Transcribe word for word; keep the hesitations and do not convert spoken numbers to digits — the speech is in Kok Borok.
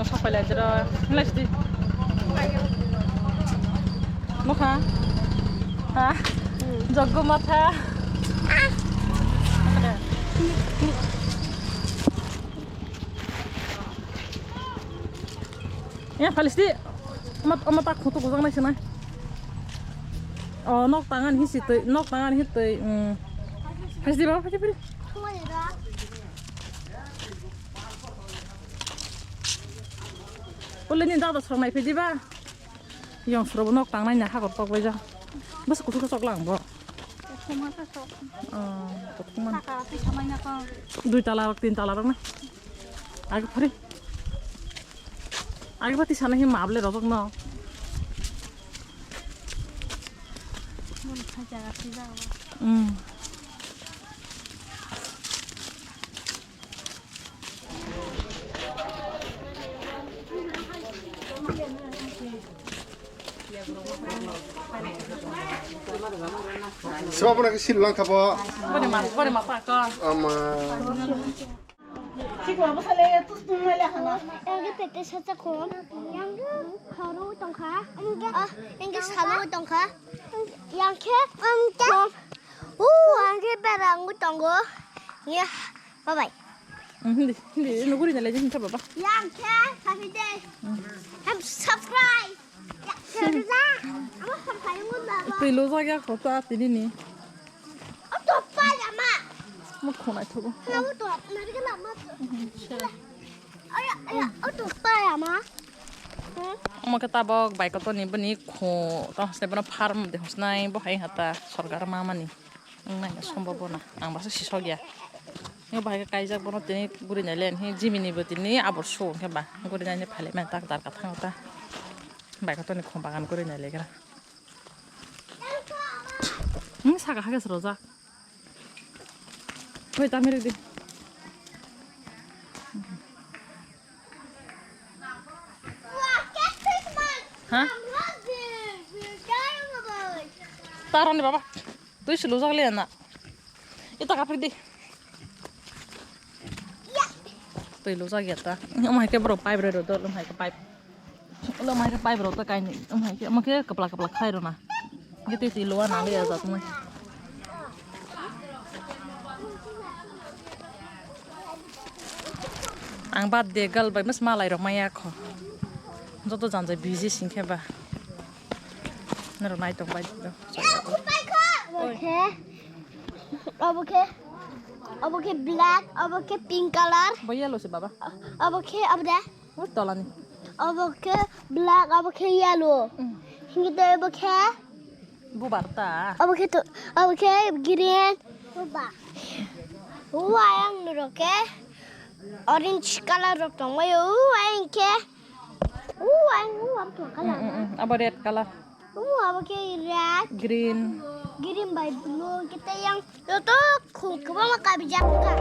Sok pai lai jero. Lai sidi. Nokha. Ha? Joggo matha. Ya, phalis di. Omo, omo tak khutuk gujak nai sinai. O, nok tangan hi si twi, nok tangan hi twi. Hmm. Phalis di, baba, phalis di, phalis di. Ule ni dada srok nai phidi ba. Yong srok nok tang nai na hagor tok bai ja. Bas kuthuk sok lang bo. Thuma sa sok. Oh, kuthuk man. Saka twi samai na ko. Dui tala rok, tin tala rok na. Age phari. Age pati sana hi mable rok no. Mun kha jaga si jaga. Hmm. Sebab nak sil lang kabo. Bani ma, bani ma pa ko. Ama. Yang ke pete sacha ko. Yang ke haru tongkha. Ah, yang ke salu tongkha. Yang ke, yang ke. Oh, yang ke berang tongo. Ya, bye bye. Hindi, hindi, nuguri na legend ka baba. Yang ke, happy day. Ham subscribe. Ya, kerja. Ama subscribe ngun baba. Twi lojak ya khota tini ni. Oh, topa ya ma. Mo khonai thogo. Hello, to, nari ke lama. Aya, aya, oh, topa ya ma. Omo khe tabok bai kotor ni bini khu, tong se bono farm de hosnai bo hai hata sorkar ma mani. Wng nai sombo bono ang basa sisok ya. Nw bahai khe kaijak bono tini guri nai len hi jimini bo tini abor su hwnkhe ba guri nai ni phale mani tak dar ka thango ta. Bai kotor ni khum bagan guri nai legra. Hmm, saka hage srojak. Hoi, tami rwdi. Ha? Taroni baba. Twi se lujak le na. Ita kapri di. Twi lujak ya ta. Omo hai khe borok pipe rw do, omo hai khe pipe. Omo hai khe pipe rok ta kainwi. Omo hai khe, omo khe kwpla kwpla khai rw na. Hwnkhe twi twi lua nang ya jat wng. Ang birthday girl bai mas malai rok maya kho. Joto janjai busy sing khe ba. Norok nai tong bai do. Obo khe, obo khe, obo khe black, obo khe pink color. Bo yellow se baba. Obo khe, obo de. O tolani. Obo khe black, obo khe yellow. Mm. Hingke tei obo khe? Bubar ta. Obo khe to, obo khe green. Bubar. Uwa yang nuro khe orange color rok tongbaio. Uwa yang khe. Uwa yang uwa tong color. Mm, mm, mm. Abo red color. Uwa abo khe red. Green. Green bai blue khe tei yang joto khum kwbangma kabijak kha.